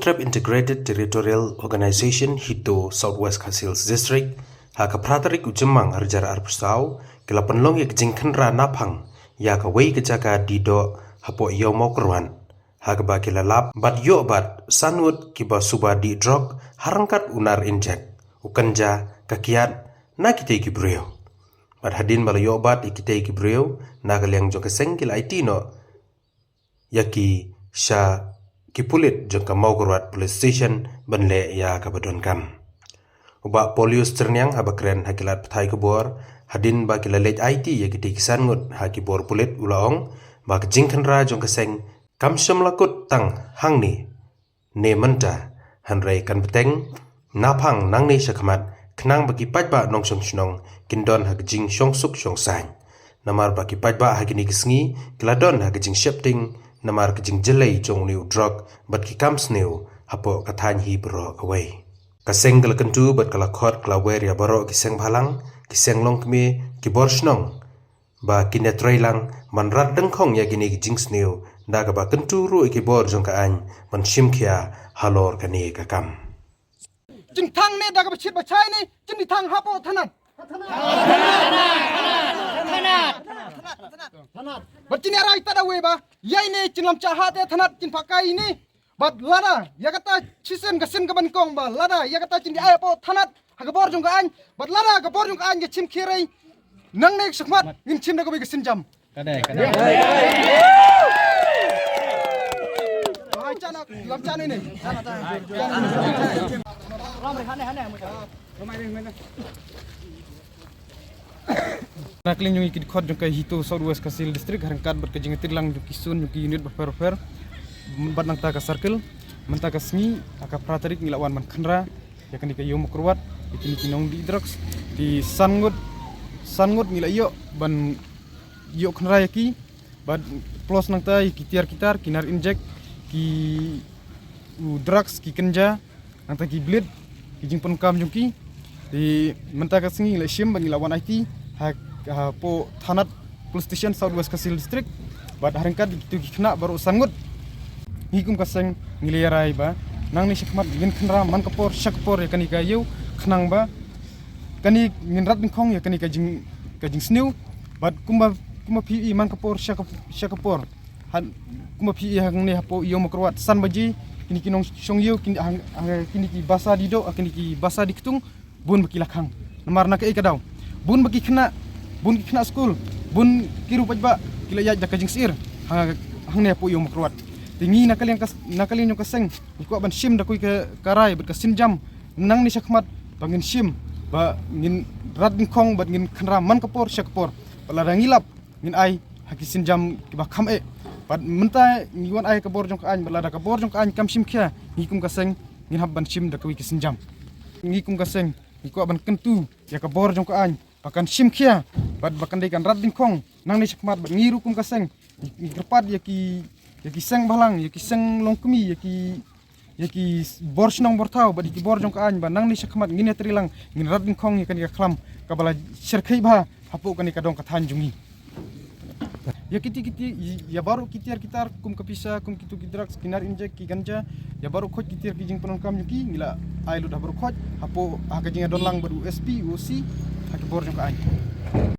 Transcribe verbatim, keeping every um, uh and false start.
Trep Integrated Territorial Organization HITO South West Khasi Hills District, ha ka phra tarik u Jymmang arhajar arphew saw, ki la pynlong ïa ka jingkhynra naphang ïa kawei ka jaka dih doh hapoh Ïew Mawkyrwat, ha kaba ki la lap bad ïoh bat san ngut kiba suba dih drok ha ryngkat u nar injek, u kynja, ka kiad, na kitei ki briew. Bad hadien ba la ïoh bat ïa kitei ki briew, na ka liang jong ka seng ki la aiti noh ïa ki sha ki pulit jong ka Mawkyrwat Police Station ban leh ïa kaba donkam. U Bah Paulius Tyrniang, haba kren ha ki lad pathai khubor hadien ba ki la leit aiti ïa kitei ki san ngut ha ki bor pulit, u la ong ba ka jingkhynra jong ka seng kam shym la kut tang hangne ne mynta, hynrei kan bteng naphang nangne shakhmat, khnang ba ki paidbah nongshong shnong kin don ha ka jingshong suk shong saiñ. Namar ba ki paidbah ha kine ki sngi ki la don ha ka jingsheptieng namar ka jingjyllei jong une u drok bad ki kam sniew hapoh ka thaiñ hi baroh kawei. Ka seng ka la kyntu bad ka la khot, ka la wer ïa baroh ki seng bhalang, ki seng longkmie, ki bor shnong, ba kin ïatreilang ban rat dyngkhong ïa kine ki jingsniew, da kaba kyntu ruh ïa ki bor jong ka aiñ ban shim khia halor kane ka kam. Jingthang ne da kaba shit ba shai ne, jingthang hapoh thanat. Bad jingïarai ta da wei ba ïai ne, jinglam cha ha te thanat, jingpakai ne. Bad lada ïa kata shisien ka sien ka ban kong ba lada ïa kata jingïarai hapoh thanat ha ka bor jong ka aiñ, bad lada ka bor jong ka aiñ ka shim khia rei, nangne shakhmat ngin shim da kawei ka sienjam. Ka dei, ka dei. Ba hai cha na lam cha ne ne. Na ka liang jong ki dkhot jong ka HITO South West Khasi Hills District, ha ryngkat bad ka jingïatreilang jong ki zone, jong ki unit bapher bapher, bad nangta ka circle, mynta ka sngi ha ka phra tarik ngi la wan ban khynra ïa kane ka Ïew Mawkyrwat ïa kine ki nongdih drugs. Te san ngut, san ngut ngi la ïoh ban ïoh khynra ïa ki, bad plus nangta ïa ki tiar ki tar, ki nar injek, ki, u drugs, ki kynja, nangta ki blade, ki jingpynkam jong ki. Te mynta ka sngi ngi la shim bad ngi la wan aiti ha, hapoh thanat Police Station, South West Khasi Hills District. Bad ha ryngkat kito ki khynnah baroh san ngut, ngi kum ka seng ngi la ïarai ba nangne shakhmat ngin khynra man ka por sha ka por ïa kane ka ïew, khnang ba kane ngin rat dyngkhong ïa kane ka jing, ka jingsniew. Bad kumba, kumba phi i man ka por sha ka, sha ka por, ha, kumba phi i hangne hapoh Ïew Mawkyrwat, san baje kine ki nongshong ïew, kine, ha, ha, kine ki basa dih doh, kine ki basa dih ktung, bun ba ki la khang. Namar na kaei ka daw, bun ba ki khynnah, bun ki khynnah skul, bun ki ruh paidbah ki la ïaid da ka jingsyier ha, hangne hapoh Ïew Mawkyrwat. Te ngi na ka liang ka, na ka liang jong ka seng, ngi kwah ban shim da kawei ka, ka rai bad ka sienjam nangne shakhmat ba ngin shim, ba ngin rat dyngkhong bad ngin khynra man ka por sha ka por. Bad lada ngi lap, ngin ai ha ki sienjam kiba kham eh. Bad mynta ngi wan ai ka bor jong ka aiñ, bad lada ka bor jong ka aiñ kam shim khia, ngi kum ka seng ngin hap ban shim da kawei ka sienjam. Ngi kum ka seng ngi kwah ban kyntu ïa ka bor jong ka aiñ ba kan shim khia, bad ba kan dei kan rat dyngkhong nangne shakhmat. Bad ngi ruh kum ka seng ngi, ngi kyrpad ïa ki, ïa ki seng bhalang, ïa ki seng longkmie, ïa ki, ïa ki bor shnong bor thaw bad ïa ki bor jong ka aiñ ba nangne shakhmat ngin ïatreilang, ngin rat dyngkhong ïa kane ka khlam kaba la shyrkhei bha hapoh kane ka dong ka thaiñ jong ngi. Ïa kiti kiti, ïa baroh ki tiar ki tar, kum ka pisa, kum kitu ki drugs, ki nar injek, ki ganja, ïa baroh khoit ki tiar ki jingpyndonkam jong ki ngi la ai lut ha baroh khoit hapoh, ha ka jingïadon lang bad u S P, u O C, ha ki bor jong ka aiñ.